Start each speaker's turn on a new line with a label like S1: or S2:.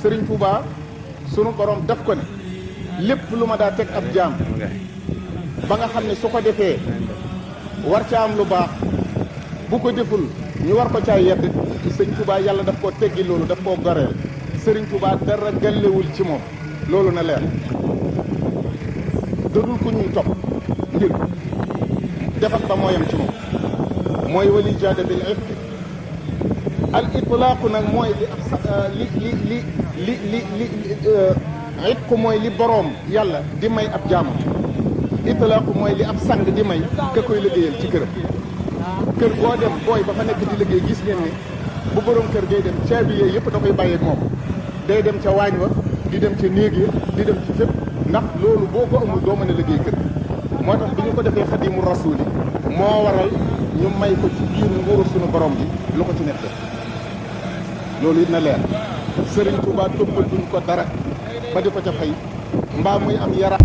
S1: Serigne Touba sunu borom daf ko ne lépp lu ma daa teg ab jaam ba nga xam ne su ko defee war ca am lu baax bu ko deful ñu war ko caa yedd Serigne Touba yàlla daf koo teggi loolu daf koo goreel Serigne Touba dara gàllewul ci moom loolu na leer dadul ko ñuy topp ngir defak ba mooyam ci moom mooy wali jaada bil ifk al itlaaqu nag mooy li itqu mooy li boroom yàlla di may ab jaamam itlaaqu mooy li ab sang di may ka koy liggéeyal ci këram kër boo dem booy ba fa nekk di liggéey gis ngeen ne bu boroom kër gay dem caabi yooyu yëpp da koy bàyyeeg moom day dem ca waañ wa di dem ca néeg yi di dem ci fépp ndax loolu boo ko amul doo mën a liggéey kër moo tax bi ñu ko defee xadimu rasuuli moo waral ñu may ko ci biir nguuru sunu borom bi lu ko ci nekk loolu it na leer Serigne Touba toppal duñ ko dara ba di ko ca fay mbaa muy am yara